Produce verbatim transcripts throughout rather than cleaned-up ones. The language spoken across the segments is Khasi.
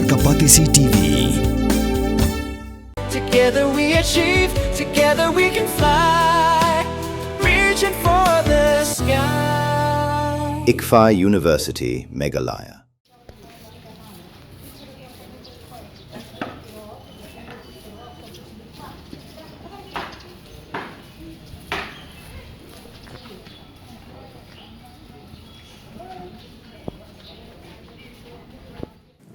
Ka Batesi T V. Together we achieve, together we can fly, reaching for the sky. ICFAI University, Meghalaya.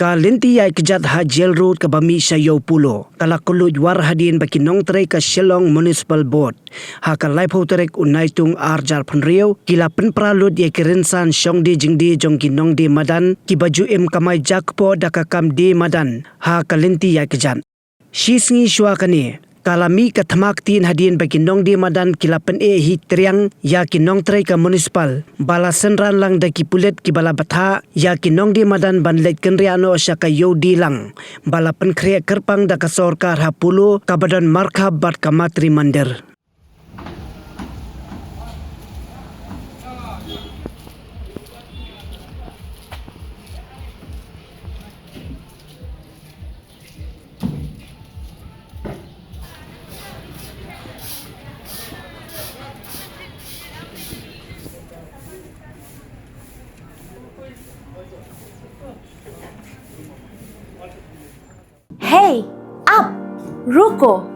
Ka lynti ïaid kjat ha Jail Road kaba mih sha Ïew Polo ka la kylluid war hadien ba ki nongtrei ka Shillong Municipal Board ha ka laiphew tarik u Naitung arhajar phew ki la pynpra lut ïa ki rynsan shong die jingdie jong ki nongdie madan kiba ju im kamai jakpoh da ka kam die madan ha ka lynti ïaid kjat. Shi sngi shuwa kane, ka la mih ka thma ktien hadien ba ki nongdie madan ki la pyneh hi triang ïa ki nongtrei ka municipal, ba la synran lang da ki pulit kiba la bthah ïa ki nongdie madan ban leit kynriah noh sha ka Ïewdilang, ba la pynkhreh kyrpang da ka sorkar ha Polo kaba don markhap bad ka Matri Mandir. Hei, ap, ruko.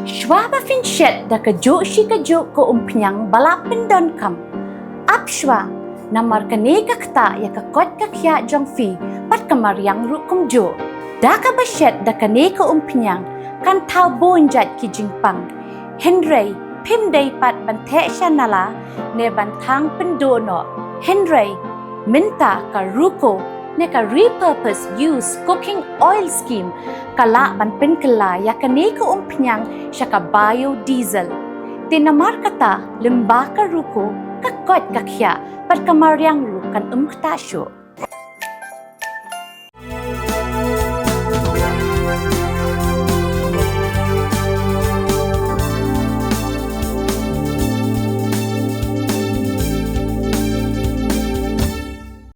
Shuwa ba phin shet da kajuh shi kajuh ka umphniang ba la pyndonkam, ap shuwa, namar kane ka ktah ïa ka koit ka khiah jong phi bad ka mariang ruh kumjuh. Da kaba shet da kane ka umphniang kan thaw bun jait ki jingpang. Hynrei phim dei pat ban theh sha nala ne ban thang pynduh noh. Hynrei mynta ka ruko ne ka repurpose use cooking oil scheme ka lah ban pynkylla ïa kane ka umphniang sha ka biodiesel. Te namar kata, lyngba ka ruko, ka koit ka khiah bad ka mariang ruh kan ym ktah shuh.